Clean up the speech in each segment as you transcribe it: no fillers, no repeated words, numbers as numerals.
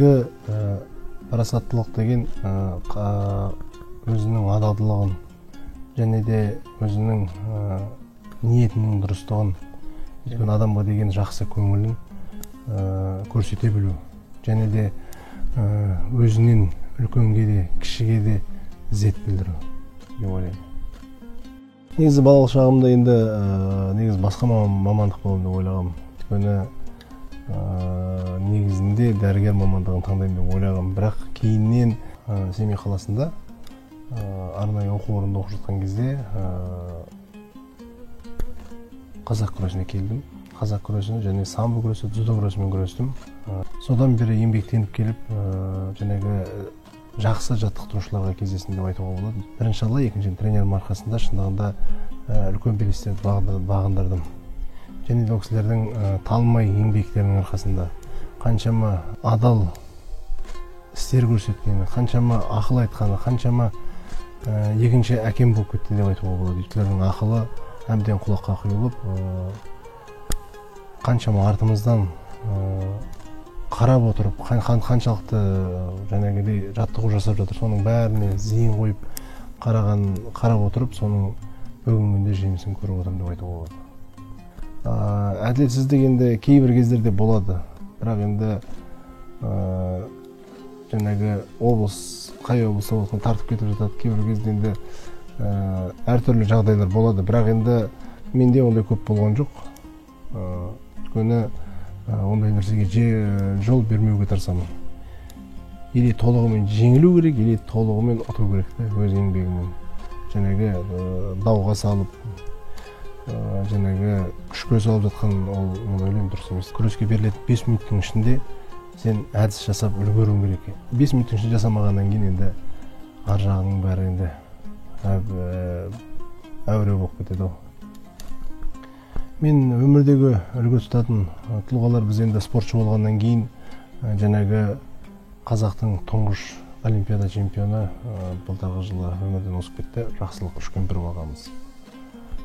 Негізгі парасаттылық деген өзінің адалдығын және де өзінің ниетінің дұрыстығын, өйткені адамға деген жақсы көңілін көрсете білу және де өзінен үлкенге де кішіге де ізет білдіру деп ойлаймын. Негізі балалық шағымда енді негізі басқа мамандық боламын деп ойлағанмын. Өйткені негізінде дәрігер мамандығын таңдаймын деп ойлағанмын. Бірақ кейіннен Семей қаласында арнайы оқу орнында оқып жатқан кезде қазақ күресіне келдім. Қазақ күресіне және самбо күресі, дзюдо күресімен күрестім. Содан бері еңбектеніп келіп, жаңағы жақсы жаттықтырушыларға кездестім деп айтуға болады. Бірінші Алла, екінші тренерім арқасында шындығында үлкен белестерді бағындырдым. Және де ол кісілердің талмай еңбектерінің арқасында қаншама адал істер көрсеткені, қаншама ақыл айтқаны, қаншама екінші әкем болып кетті деп айтуға болады. Өйткені ақылы әбден құлаққа құйылып, қаншама артымыздан қарап отырып, қаншалықты жаңағыдай жаттығу жасап жатыр, соның бәріне зейін қойып қарап отырып, соның бүгінгі күнде жемісін көріп отырмын деп айтуға болады. Әділетсіздік енді кейбір кездерде болады, бірақ енді жаңағы облыс, қай облыста болсын тартып кетіп жатады, кейбір кезде енді әртүрлі жағдайлар болады, бірақ енді менде ондай көп болған жоқ. Өйткені ондай нәрсеге жол бермеуге тырысамын. Или толығымен жеңілу керек, или толығымен ұту керек те, өз еңбегімен. Жаңағы дауға салып, жаңағы күшке салып жатқан ол, мен ойлаймын, дұрыс емес. Күреске берілетін 5 минуттың ішінде сен әдіс жасап үлгеруің керек. 5 минуттың ішінде жасамағаннан кейін енді ар жағының бәрі енді әуре болып кетеді ғой. Мен өмірдегі үлгі тұтатын тұлғалар, біз енді спортшы болғаннан кейін жаңағы қазақтың тұңғыш олимпиада чемпионы былтырғы жылы өмірден озып кетті, Жақсылық Үшкемпіров ағамыз.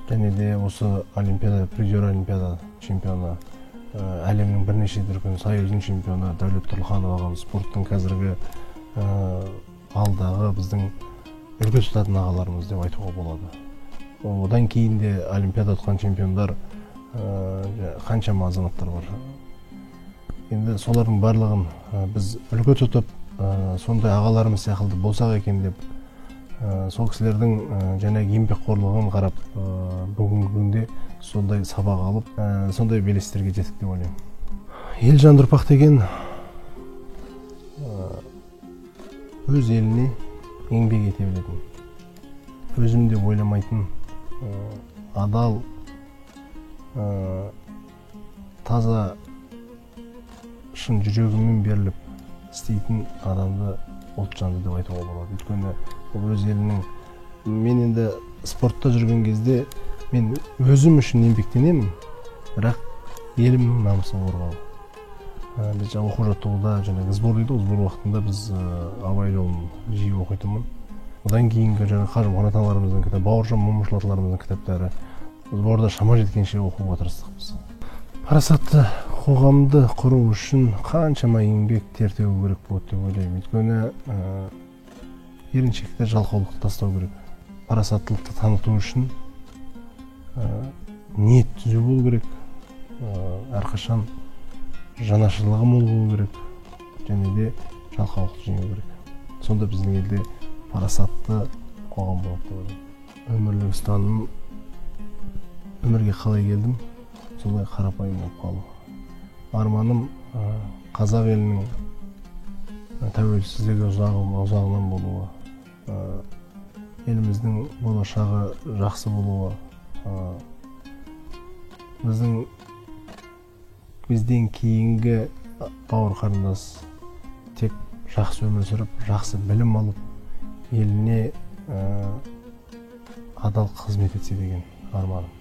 Және де осы олимпиада, призер олимпиада чемпионы, әлемнің бірнеше дүркін союзының чемпионы Дәулет Тұрлыханов ағамыз, спорттың қазіргі алдағы біздің үлгі тұтатын ағаларымыз деп айтуға болады. Одан кейін де олимпиада ұтқан чемпиондар қаншама азаматтар бар. Енді солардың барлығын біз үлгі тұтып, сондай ағаларымыз сияқты болсақ екен деп, сол кісілердің жаңағы еңбекқорлығын қарап, бүгінгі күнде сондай сабақ алып, сондай белестерге жеттік деп ойлаймын. Ел жанды ұрпақ деген өз еліне еңбек ете білетін, өзім деп ойламайтын, адал, таза, шын жүрегімен беріліп істейтін адамды ұлтжанды деп айтуға болады. Өйткені ол өз елінің, мен енді спортта жүрген кезде мен өзім үшін еңбектенемін, бірақ елімнің намысын қорғау. Біз жаңа оқу жаттығуда, жаңағы сбор дейді ғой, сбор уақытында біз Абай жолын жиі оқитынмын. Одан кейінгі жаңа Қажымұқан аталарымыздың кітабы, Бауыржан Момышұлы аталарымыздың кітаптары, сборда шама жеткенше оқуға тырыстық біз. Парасатты қоғамды құру үшін қаншама еңбек тер төгу керек болады деп ойлаймын. Өйткені еріншекті, жалқаулықты тастау керек. Парасаттылықты таныту үшін ниет түзу болу керек, әрқашан жанашырлығы мол болу керек және де жалқаулықты жеңу керек. Сонда біздің елде парасатты қоғам болады деп ойлаймын. Өмірлік ұстанымым, өмірге қалай келдім, солай қарапайым болып қалу. Арманым қазақ елінің тәуелсіздігі ұзағынан болуы, еліміздің болашағы жақсы болуы, бізден кейінгі бауыр қарындас тек жақсы өмір сүріп, жақсы білім алып, еліне адал қызмет етсе деген арманым.